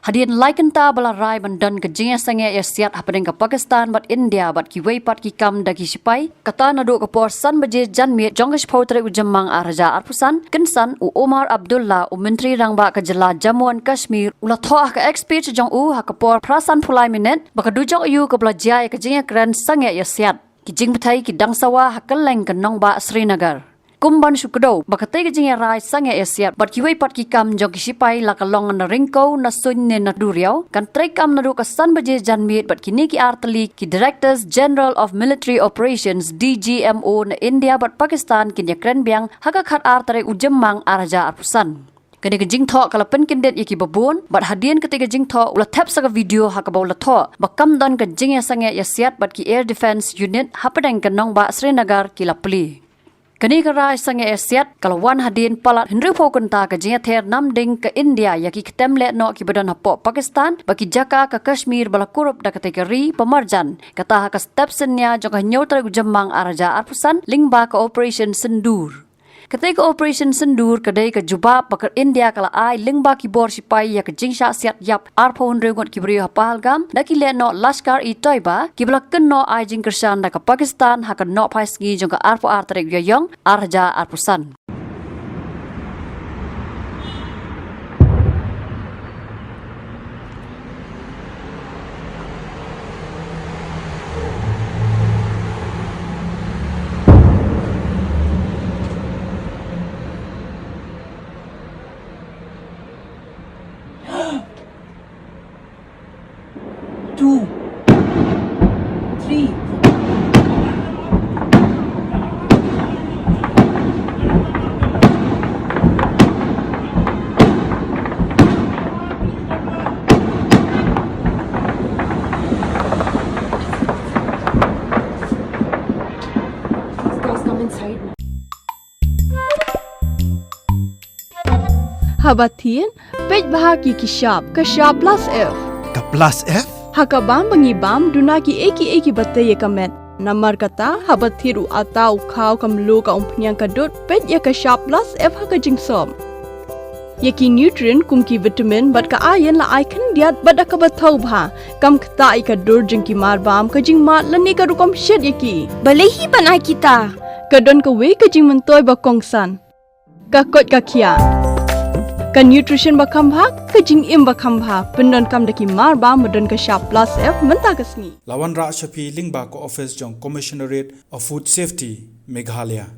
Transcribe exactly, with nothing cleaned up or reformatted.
Hadien lai kynta ba la rai ban don ka jingïasangeh ïasiat hapdeng ka Pakistan bad India bad kiwei pat ki kam da ki shipai, kata naduh ka por san baje janmiet jong ka shiphew tarik u Jymmang ar hajar arphew san, kynsan u Omar Abdullah, u Myntri Rangbah ka jylla Jammu and Kashmir, u la thoh ha ka X page jong u ha ka por phra sanphew lai minit ba ka dujok aïu kaba la jia ïa ka jingïakren sangeh ïasiat. Ki jingpyrthei ki dang sawa ha kylleng ka nongbah Srinagar. Kum ban shu kdew ba katei ka jingïarai sangeh ïasiat bad kiwei pat ki kam jong ki shipai la ka long na ryngkew, na suiñ ne na duriaw, kan treikam naduh ka san baje janmiet bad kine ki artylli ki Directors General of Military Operations, D G M O, na India bad Pakistan kin ïakren biang ha ka khatar tarik u Jymmang ar hajar arphew san. Kane ka jingthoh ka la pynkyndit ïa kiba bun, bad hadien katei ka jingthoh u la thep sa ka video ha kaba u la thoh ba kam don ka jingïasangeh ïasiat bad ki Air Defence Unit hapdeng ka nongbah Srinagar ki la plie. Kane ka rai sangeh ïasiat ka la wan hadien palat hynriewphew kynta ka jingïather namding ka India ïa ki ktem lehnoh kiba don hapoh Pakistan bad ki jaka ka Kashmir ba la kurup da katei ka ri ba marjan, kata ha ka step synñia jong ka hynñiew tarik u Jymmang ar hajar arphew san lyngba ka Operation Sindoor. Katei ka Operation Sindoor ka dei ka jubab ba ka India ka la ai lyngba ki bor shipai ïa ka jingshah siat ïap arphew hynriew ngut ki briew ha Pahalgam da ki lehnoh Lashkar-e-Toiba, kiba la kynnoh ai jingkyrshan da ka Pakistan ha ka nohphai sngi jong ka arphew ar tarik Ïaïong ar hajar arphew san. Two, three. These guys come inside now. Haba thied, peit bha ïa ki shap, ka shap plus F. Ka plus F? Ha ka bam ba ngi bam, duna kiei kiei kiba tei ïa ka met. Namar kata, haba thied u atta, u khaw, ka mluh, ka umphniang, ka dud, peit ïa ka shap plus F ha ka jingsop. Ïa ki nutrient kum ki vitamin bad ka iron la ai khyndiat bad da kaba thaw bha. Kam ktah ïa ka dur jong ki marbam, ka jingmad lane ka rukom shet ïa ki. Balei hi ban ai kita? Ka don kawei ka jingmyntoi ba kongsan. Ka koit ka khiah. Ka nutrition ba kham bha, ka jingim ba kham bha. Pyndonkam da ki marbam ba don ka shap plus F mynta ka sngi. La wanrah sha phi lyngba ka office jong Commissionerate of Food Safety, Meghalaya.